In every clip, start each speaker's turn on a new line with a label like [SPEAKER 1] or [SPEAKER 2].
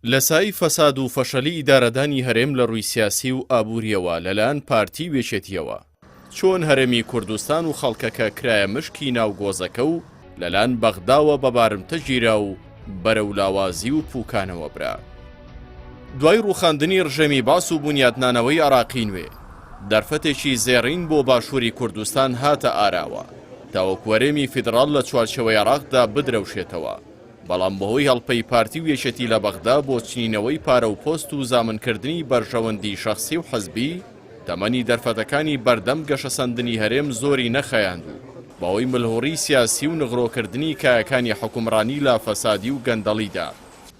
[SPEAKER 1] لە سای فەساد و فەشەلی ئیدارەدانی هەرێم لە ڕووی سیاسی و ئابوورییەوە لەلایەن پارتی و یەکێتییەوە، چۆن هەرێمی کوردستان و خەڵکەکە کرایە مشکی ناو گۆزەکە و لەلایەن بەغداوە بە بارمتە گیرا و بەرەو لاوازی و پووکانەوە برا. دوای ڕووخاندنی ڕژێمی بەعس و بونیادنانەوەی عێراقی نوێ، دەرفەتێکی زێڕین بۆ باشووری کوردستان هاتە ئاراوە تاوەکو هەرێمی فیدڕاڵ لە چوارچێوەی عێراقدا بدرەوشێتەوە، بەڵام بەهۆی هەڵپەی پارتی و یەکێتی لە بەغدا بۆ چنینەوەی پارە و پۆست و زامنکردنی بەرژەوەندی شەخسی و حزبی، تەمەنی دەرفەتەکانی بەردەم گەشەسەندنی هەرێم زۆری نەخایاند و بەهۆی ملهوڕی سیاسی و نغرۆکردنی کایەکانی حوکمڕانی لە فەسادی و گەندەڵیدا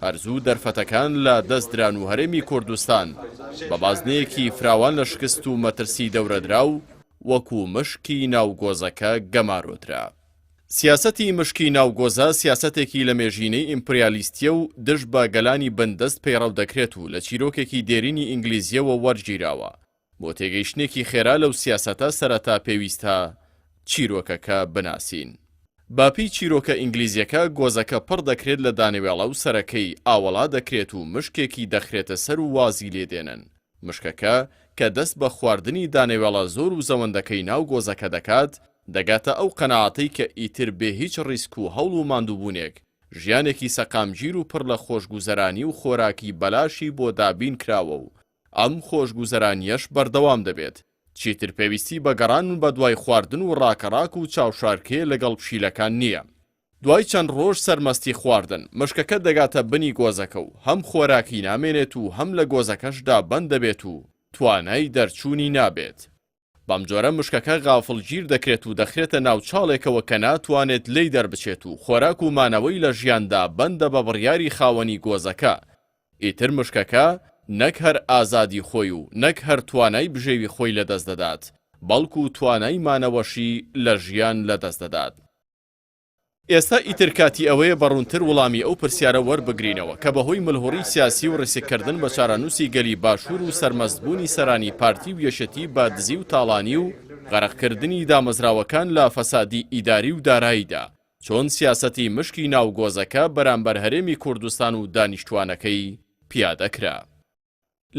[SPEAKER 1] هەر زوو دەرفەتەکان لە دەست دران و هەرێمی کوردستان بە بازنەیەکی فراوان لە شکست و مەترسی دەورەدرا و وەکو مشکی ناو گۆزەکە گەمارۆدرا. سیاسەتی مشکی ناو گۆزە سیاسەتێکی لەمێژینەی ئیمپریالیستییە و دژ بە گەلانی بندەست پەیڕەو دەکرێت و لە چیرۆکێکی دێرینی ئینگلیزییەوە وەرگیراوە. بۆ تێگەیشتنێکی خێرا لەو سیاسەتە سەرەتا پێویستە چیرۆکەکە بناسین. بەپێی چیرۆکە ئینگلیزییەکە گۆزەکە پڕ دەکرێت لە دانەوێڵە و سەرەکەی ئاوەڵا دەکرێت و مشکێکی دەخرێتە سەر و وازی لێ دێنن. مشکەکە کە دەست بە خواردنی دانەوێڵە زۆر و زەوەندەکەی ناو گۆزەکە دەکات، دەگاتە ئەو قەناعەتەی کە ئیتر بێ هیچ ڕیسک و هەوڵ و ماندووبوونێک، ژیانێکی سەقامگیر و پڕ لە خۆشگوزەرانی و خۆراکی بەلاشی بۆ دابین کراوە و ئەم خۆشگوزەرانییەش بەردەوام دەبێت، چیتر پێویستی بە گەڕان بەدوای خواردن و ڕاکەڕاک و چاوشارکێ لەگەڵ پشیلەکان نییە. دوای چەند ڕۆژ سەرمەستی خواردن، مشکەکە دەگاتە بنی گۆزەکە و هەم خۆراکی نامێنێت و هەم لە گۆزەکەشدا بەند دەبێت و توانای دەرچوونی نابێت. بەمجۆرە مشکەکە غافڵگیر دەکرێت و دەخرێتە ناو چاڵێکەوە کە ناتوانێت لێی دەربچێت و خۆراک و مانەوەی لە ژیاندا بەندە بە بڕیاری خاوەنی گۆزەکە. ئیتر مشکەکە نەک هەر ئازادی خۆی و نەک هەر توانای بژێوی خۆی لەدەست دەدات، بەڵکو توانای مانەوەشی لە ژیان لەدەست دەدات. ئێستا ئیتر کاتی ئەوەیە بە ڕوونتر وڵامی ئەو پرسیارە وەربگرینەوە کە بەهۆی ملهوڕی سیاسی و ڕیسککردن بە چارەنووسی گەلی باشوور و سەرمەستبوونی سەرانی پارتی و یەکێتی بە دزی و تاڵانی و غەرقکردنی دامەزراوەکان لە فەسادی ئیداری و داراییدا چۆن سیاسەتی مشکی ناو گۆزەکە بەرامبەر هەرێمی کوردستان و دانیشتوانەکەی پیادە کرا.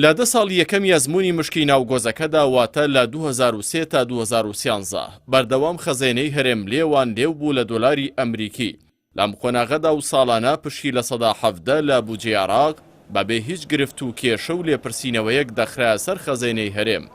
[SPEAKER 1] لە دە ساڵی یەکەمی ئەزموونی مشکی ناو گۆزەکەدا واتە لە 2003 تا 2013 بەردەوام خەزێنەی هەرێم لێوان لێو بوو لە دۆلاری ئەمریکی لەم قۆناغەدا و ساڵانە پشکی 17% لە بودجەی عێراق بەبێ هیچ گرفت و کێشە و لێپرسینەوەیەک دەخرایە سەر خەزێنەی هەرێم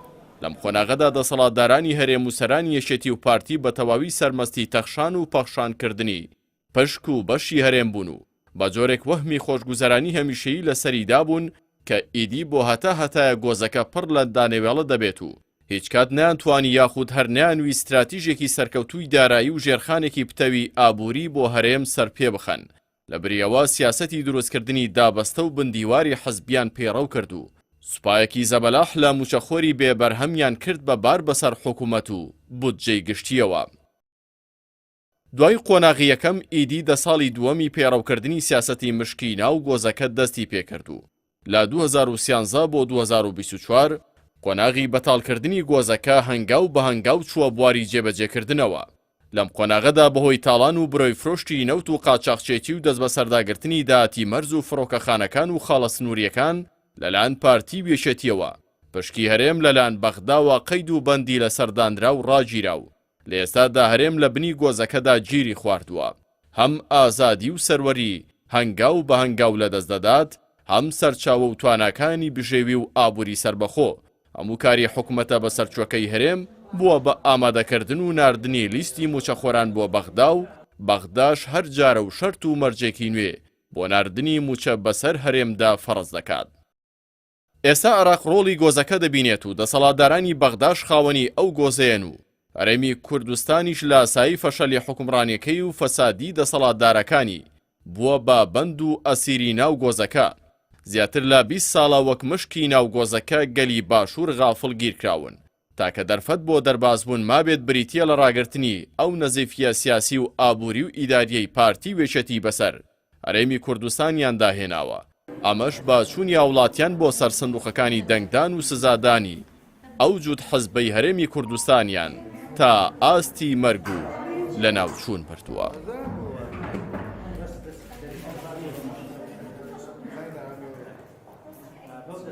[SPEAKER 1] لەم قۆناغەدا دەسەڵاتدارانی هەرێم و سەرانی یەکێتی و پارتی بە تەواوی سەرمەستی تەخشان و پەخشانکردنی پشک و بەشی هەرێم بوون و بە جۆرێک وەهمی خۆشگوزەرانی هەمیشەیی لەسەری دابوون کە ئیدی بۆ هەتا هەتایە گۆزەکە پڕ لە دانەوێڵە دەبێت و هیچکات نەیانتوانی یاخود هەر نەیانویست ستراتیژێکی سەرکەوتووی دارایی و ژێرخانێکی پتەوی ئابووری بۆ هەرێم سەرپێ بخەن لەبری ئەوە سیاسەتی دروستکردنی دابەستە و بندیواری حزبیان پەیڕەو کرد و سوپایەکی زەبەلاح لە مووچەخۆری بێ بەرهەمیان کرد بە بار بەسەر حکومەت و بودجەی گشتییەوە. دوای قۆناغی یەکەم ئیدی دە ساڵی دووەمی پەیڕەوکردنی سیاسەتی مشکی ناو گۆزەکە دەستی پێکرد و لە 2013 بۆ 2024 قۆناغی بەتاڵکردنی گۆزەکە هەنگاو بە هەنگاو چووە بواری جێبەجێکردنەوە. لەم قۆناغەدا بەهۆی تاڵان و برۆی فرۆشتی نەوت و قاچاخچێتی و دەستبەسەرداگرتنی داهاتی مەرز و فڕۆکەخانەکان و خاڵە سنوورییەکان لەلایەن پارتی و یەکێتییەوە پشکی هەرێم لەلایەن بەغداوە قەید و بەندی لەسەر دانرا و ڕاگیرا و لە ئێستادا هەرێم لە بنی گۆزەکەدا گیری خواردووە، هەم ئازادی و سەروەری هەنگاو بە هەنگاو لەدەست دەدات، هەم سەرچاوە و تواناکانی بژێوی و ئابووری سەربەخۆ. هەموو کاری حکومەتە بەسەرچووەکەی هەرێم بووە بە ئامادەکردن و ناردنی لیستی مووچەخۆران بۆ بەغدا و بەغداش هەر جارە و شەرت و مەرجێکی نوێ بۆ ناردنی مووچە بەسەر هەرێمدا فەڕز دەکات. ئێستا عێراق ڕۆڵی گۆزەکە دەبینێت و دەسەڵاتدارانی بەغداش خاوەنی ئەو گۆزەیەن و هەرێمی کوردستانیش لاسایی فەشەلی حوکمڕانیەکەی و فەسادی دەسەڵاتدارەکانی بووە بە بەند و ئەسیری ناو گۆزەکە. زیاتر لە 20 ساڵە وەک مشکی ناو گۆزەکە گەلی باشوور غافڵ گیرکراون. تاکە دەرفەت بۆ دەربازبوون مابێت بریتیە لە ڕاگرتنی ئەو نەزیفیە سیاسی و ئابووری و ئیداریەی پارتی و یەکێتی بەسەر هەرێمی کوردستانیاندا هێناوە، ئەمەش بە چوونی هاوڵاتیان بۆ سەر سندوقەکانی دەنگدان و سزادانی ئەو جووت حزبەی هەرێمی کوردستانیان تا ئاستی مەرگ و لەناوچوون بردووە.